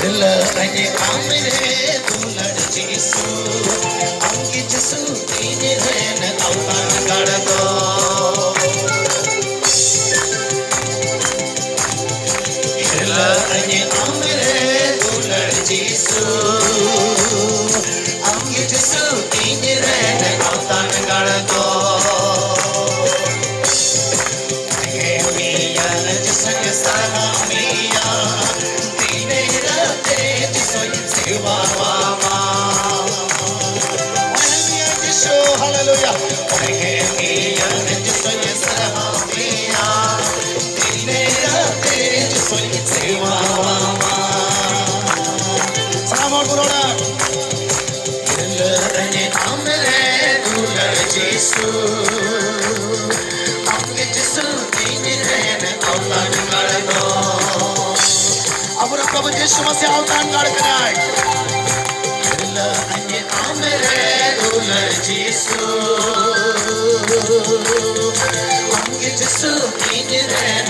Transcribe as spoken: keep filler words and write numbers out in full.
ᱦᱤᱞᱟᱹᱜ ᱟᱹᱧ ᱟᱢ ᱨᱮ ᱫᱩᱞᱟᱹᱲ ᱡᱤᱥᱩ, ᱟᱢ ᱜᱮ ᱡᱤᱥᱩ ᱤᱧ ᱨᱮᱱ ᱟᱣᱛᱟᱱ ᱜᱟᱲ ᱫᱚ᱾ ᱦᱤᱞᱟᱹᱜ ᱟᱹᱧ ᱟᱢ ᱨᱮ ᱫᱩᱞᱟᱹᱲ ᱡᱤᱥᱩ, ᱟᱢ ᱜᱮ ᱡᱤᱥᱩ ᱤᱧ ᱨᱮᱱ ᱟᱣᱛᱟᱱ ᱜᱟᱲ ᱫᱚ᱾ ᱦᱮᱸ ᱢᱮᱭᱟ ᱡᱤᱥᱩᱧ ᱥᱟᱨᱦᱟᱣ ᱢᱮᱭᱟ, ᱫᱤᱱᱮ ᱨᱟᱛᱮ ᱡᱤᱥᱩᱧ ᱥᱮᱵᱟᱣᱟᱢᱟ᱾ ᱦᱮᱸ ᱢᱮᱭᱟ ᱡᱤᱥᱩ, ᱦᱟᱞᱮᱞᱩᱭᱟ᱾ ᱦᱮᱸ ᱢᱮᱭᱟ ᱡᱤᱥᱩᱧ ᱥᱟᱨᱦᱟᱣ ᱢᱮᱭᱟ, ᱫᱤᱱᱮ ᱨᱟᱛᱮ ᱡᱤᱥᱩᱧ ᱥᱮᱵᱟᱣᱟᱢᱟ᱾ ᱥᱟᱱᱟᱢ ᱦᱚᱲ ᱵᱚᱱ ᱨᱚᱲᱟ᱾ ᱦᱤᱞᱟᱹᱜ ᱟᱹᱧ ᱟᱢ ᱨᱮ ᱫᱩᱞᱟᱹᱲ ᱡᱤᱥᱩ, ᱟᱢ ᱜᱮ ᱡᱤᱥᱩ ᱤᱧ ᱨᱮᱱ ᱟᱣᱛᱟᱱ ᱜᱟᱲ ᱫᱚ᱾ ᱟᱵᱚᱨᱮᱱ ᱯᱨᱚᱵᱷᱩ ᱡᱤᱥᱩ ᱢᱟᱥᱤ ᱟᱣᱛᱟᱱ ᱜᱟᱲ ᱠᱟᱱᱟᱭ᱾ ᱦᱤᱞᱟᱹᱜ ᱟᱹᱧ ᱟᱢ ᱨᱮ ᱫᱩᱞᱟᱹᱲ ᱡᱤᱥᱩ, ᱟᱢ ᱜᱮ ᱡᱤᱥᱩ ᱤᱧ ᱨᱮᱱ